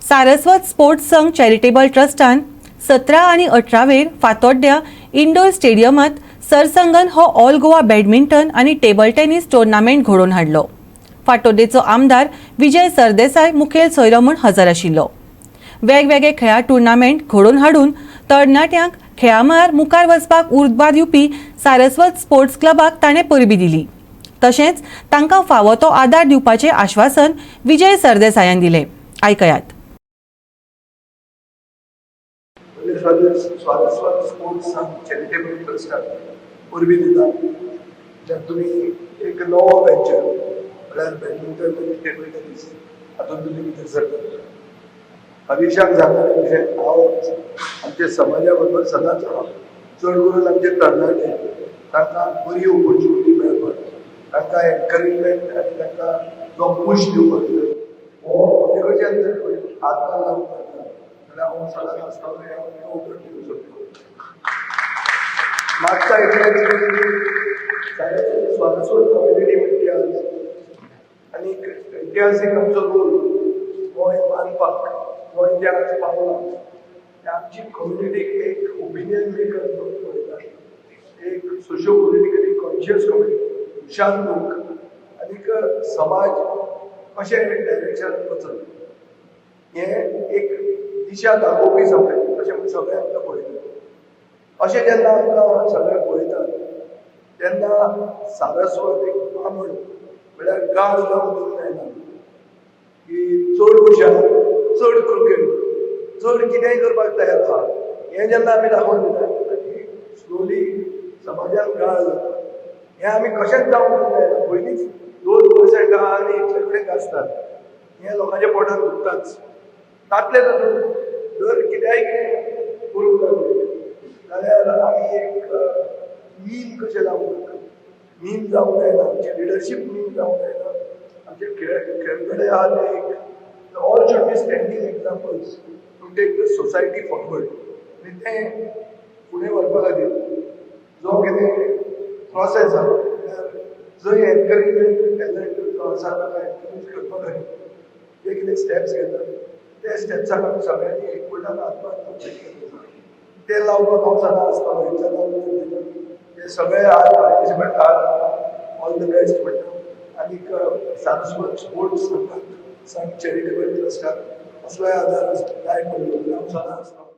Saraswat sports संघ charitable ट्रस्टान 17 आनी 18वेर फातोड्ड्या indoor स्टेडियमात सरसंगन हो ऑल गोवा बॅडमिंटन आनी टेबल टेनिस टुर्नामेंट घडोवन हाडलो. फातोड्डेचो आमदार विजय सरदेसाय मुखेल सोयरो म्हूण हजर आशिल्लो. वेगवेगळे खेळा टुर्नामेंट घडोवन हाडून तरणाट्यांक खेळा मळार मुखार वचपाक उर्बा दिवपी सारस्वत स्पोर्ट्स क्लबाक ताणें परबीं दिली. तशेंच तांकां फावो तो आदार दिवपाचें आश्वासन विजय सरदेसायान दिलें. आयकयात. सारस्वत स्पोर्ट्स संघ चॅरिटेबल ट्रस्टाक परबीं दिता, ज्यात तुमी एक नवो वेंचर म्हळ्यार बॅडमिंटन आनी टेबल टेनीस हातूंत तुमी भितर सरतात. हरीशाक जाता तशें हांव आमच्या समाजा बरोबर सदांच आहा. चड करून आमचे तरणाटे, तांकां बरी ऑपॉर्च्युनिटी मेळपाक, तांकां एनकरेजमेंट आनी तांकां जो पूश दिवपाक जाय, हो म्हजे कडच्यान जर हातभार लावूंक मेळटा जाल्यार हांव सदांच आसतलो. हें हांव उतर दिवंक सोदता. मागता इतलेंच की सारस्वत कम्युनिटी म्हणटी आज आनी इतिहासीक आमचो रोल गोंय बांदपाक, गोंय जें आज पावलां तें आमची कम्युनिटीक एक ओपिनियन मेकर म्हणून पळयता. एक सोशियो पॉलिटिकली कॉन्शियस कम्युनिटी, हुशार लोक आनीक समाज कशें डायरेक्शनान वचत हें एक दिशा दाखोवपी सगळे अशें म्हूण सगळे आमकां पळयतात. अशें जेन्ना आमकां सगळे पळयतात तेन्ना सारस्वत एक बामण म्हळ्यार गाळ जावन दिवंक जायना की चड हुशार, चड क्रिकेट, चड कितेंय करपाक तयार आहा. हें जेन्ना आमी दाखोवन दिता तेन्ना ती स्लोली समाजान गाळ जाता. हें आमी कशेंच जावंक दिवंक जायना. पयलींच 2% आहा आनी इतले कडेन गाजतात, हें लोकांच्या पोटान दुखताच. तातले तातूंत जर कित्याय कितें करूंक लागले जाल्यार आमी एक मीन कशें जावंक नाका, मीन जावंक जायना. आमची लिडरशीप मीन जावंक जायना. आमचे खेळगडे आहा ते एक all should be standing examples to take the society forward. आनी तें फुडें व्हरपा खातीर जो कितें प्रोसेस आहा, म्हळ्यार जंय एनकरेजमेंट, टॅलंट जो आसा ताका एनकरेज करपा खातीर जे कितें स्टेप्स घेतात, त्या स्टेप्साक आमी सगळ्यांनी एकवटान हातभार लावचें. ते लावपाक हांव सदां आसतलो इतलें हांव हे सगळे आज पार्टिसिपंट आहात, ऑल the best म्हणटा. आनीक सारस्वत स्पोर्ट्स संघाक, संघ चॅरिटेबल ट्रस्टाक असलोय आदार जाय पडलो जाल्यार हांव सदां आसतलो.